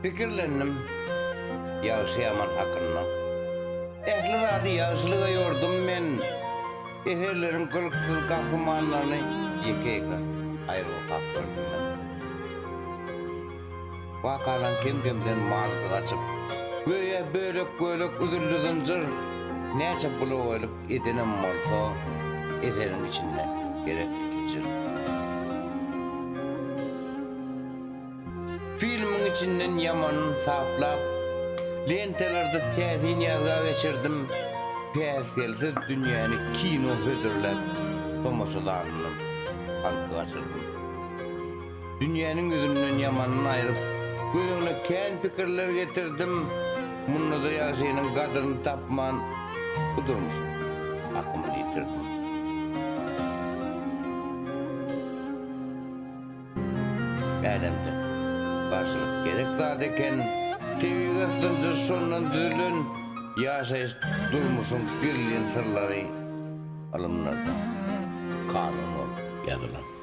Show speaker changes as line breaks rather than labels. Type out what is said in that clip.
Pikirlendim ýagşy-ýaman hakynda. Ähli zady ýagşylyga ýordum men. Eserleriň gylyksyz gahrymanlaryny ýeke-ýeke aýry okap gördüm men. Wakalaň kem-kemden manysy gaçyp, göýä bölek-bölek üzüldi zynjyr. Näçe bulagaýlyk edenem bolsa, eseriň içinde gerekli kejir. Filmiň içinden ýamanyny saplap, lentalerde täsin ýazga geçirdim, päsgelsiz dünýäni kino hödürläp, tomaşa zalyndan alyp gaçyrdym. Dünýäniň ýüzünden ýamanyny aýryp, göz öňüne kän pikirler getirdim, munda-da ýagşynyň gadryny tapman, bu durmuşyň akymyny ýitirdim. Älemde garşylyk gerek zat eken, Tebigat zynjyr şondan düzülen, Ýaşaýyş durmuşyň gizlin syrlary ylymlarda kanun bolup ýazylan.